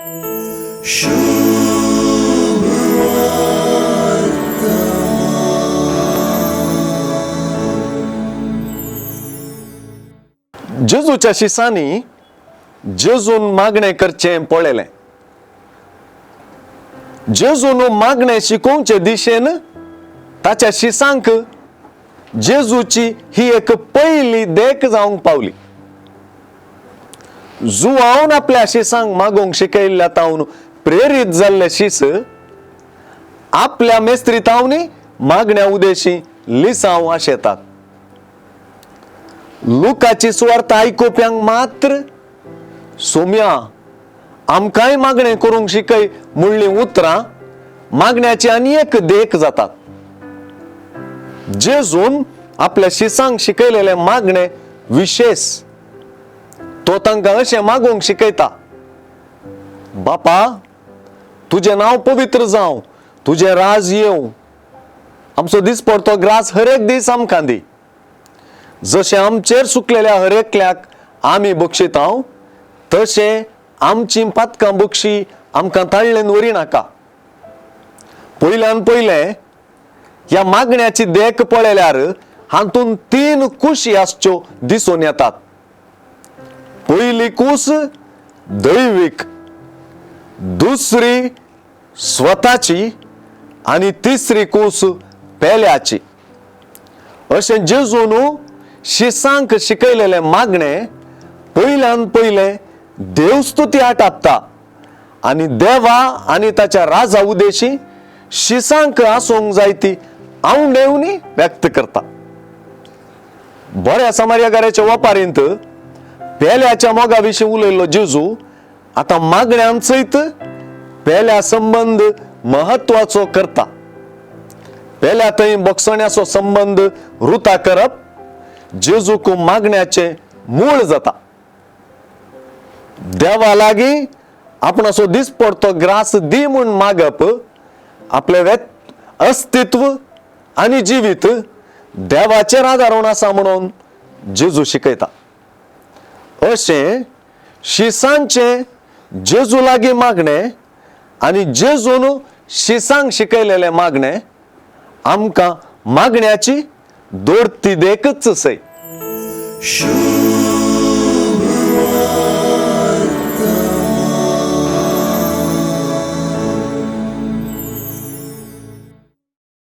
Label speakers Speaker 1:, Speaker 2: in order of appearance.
Speaker 1: जेजूच्या शिसांनी जेजून मागणें करचें पळयलें. जेजून मागणें शिकोवचे दिशेन ताच्या शिसांक जेजूची ही एक पयली देख जावंक पावली. जुवावन आपल्या शिसांक मागूंक शिकयल्ल्या तावन प्रेरीत जाल्ले शीस आपल्या मेस्त्री तावनी मागण्या उदेशी लिसांव आशेतात. लुकाची सुवार्थ आयकुप्यांक मात्र सोम्या आमकांय मागणें करूंक शिकय म्हणलीं उतरां मागण्याची आनी एक देख जातात. जेजून आपल्या शिसांक शिकयलेलें मागणें विशेश तो तांकां अशें मागूंक शिकयता, बापा तुजें नांव पवित्र जावं, तुजें राज येवं, आमचो दिसपडतो ग्रास हरेक दीस आमकां दी, जशें आमचेर सुकलेल्या हरेकल्याक आमी बक्षितांव तशें आमची पातकां बक्षी आमकां ताळ्ळेन व्हरी नाका. पयल्यान पयलें ह्या मागण्याची देख पळयल्यार हातूंत तीन कुशी आसच्यो दिसून येतात. पयली कूस दैवीक, दुसरी स्वताची आनी तिसरी कूस पेल्याची. अशें जेजून शिसांक शिकयलेलें मागणें पयल्यान पयलें देवस्तुती आटापता आनी देवा आनी ताच्या राजा उदेशी शिसांक आसूंक जाय ती आवडेवनी व्यक्त करता. बऱ्या समार्यागाराच्या वपारींत पेल्याच्या मोगा विशीं उलयल्लो जेजू आतां मागण्यान सयत पेल्या संबंद महत्वाचो करता. पेल्या थंय बक्षण्याचो संबंद रुता करप जेजूक मागण्याचें मूळ जाता. देवा लागीं आपणाचो दिसपडतो ग्रास दी म्हूण मागप आपलें अस्तित्व आनी जिवीत देवाचेर आदारून आसा म्हणून जेजू शिकयता. अशें शिसांचें जेजू लागीं मागणें आनी जेजून शिसांक शिकयलेलें मागणें आमकां मागण्याची दोडती देखच सय.